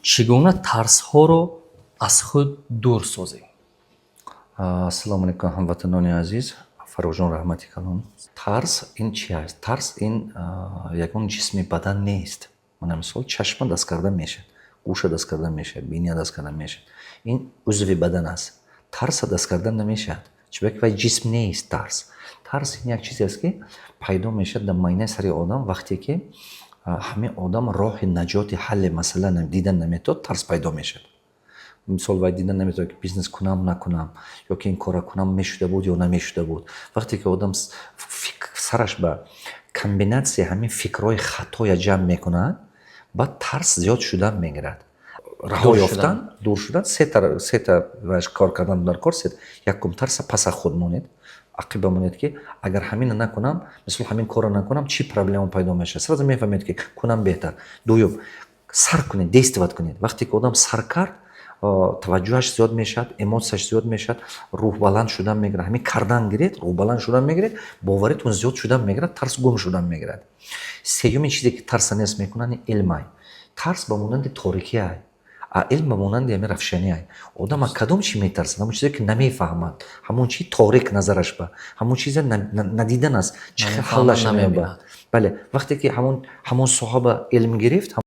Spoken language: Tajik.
Чӣ гуна тарсҳоро аз худ дур созем? Ассалому алайкум, ҳамватанони азиз. Фаррухҷон, раҳмати калон. Тарс ин чи аст? Тарс ин ягон ҷисми бадан нест. Мана, мисол, чашма даст карда мешавад, гӯша даст карда мешавад, биния даст карда мешавад. Ин узви бадан аст. Тарса даст карда намешавад, чунки вай ҷисм нест. Тарс ин як чизе аст, ки пайдо мешавад дар майнаи сари одам. Вақте ки ҳамин одам роҳи наҷоти, ҳалли масъала дидан наметавонад, тарс пайдо мешавад. Мисол, вай дидан наметавонад, ки бизнес кунам, накунам, ё ки ин корро кунам, мешуда буд ё намешуда буд. Вақте ки одам сараш ба комбинатсияи ҳамин фикрҳои хатоя ҷамъ мекунад, баъд тарс зиёд шудан мегирад. Раҳо ёфтан, дур шудан, сета кор кардан дар кор. Якум, тарса пас аз худ монед, ақиба монед, ки агар ҳамина накунам, мисол, ҳамин корро накунам, чӣ проблема пайдо мешавад? Сразу мефаҳмед, ки кунам беҳтар. Дуюм, сар кунед, действовать кунед. Вақте ки одам сар кард, таваҷҷӯҳаш зиёд мешавад, эмоцияш зиёд мешавад, рӯҳбаланд шудан мегирад. Ҳамин кардан гиред, рӯҳбаланд шудан мегиред, боваритон зиёд шудан мегирад, тарс гум шудан мегирад. Сеюмин чизе, ки тарса нест мекунад, ин илмай. Тарс ба монанди торикиай, а илм ба монанди ҳамин равшаниай. Одам аз кадом чӣ метарсад? Ҳамон чизе, ки намефаҳмад, ҳамон чи торик назараш ба ҳамон чиза надидан аст, чӣ хел ҳаллаш намеёбад. Бале, вақте ки ҳамон соҳаба илм гирифт.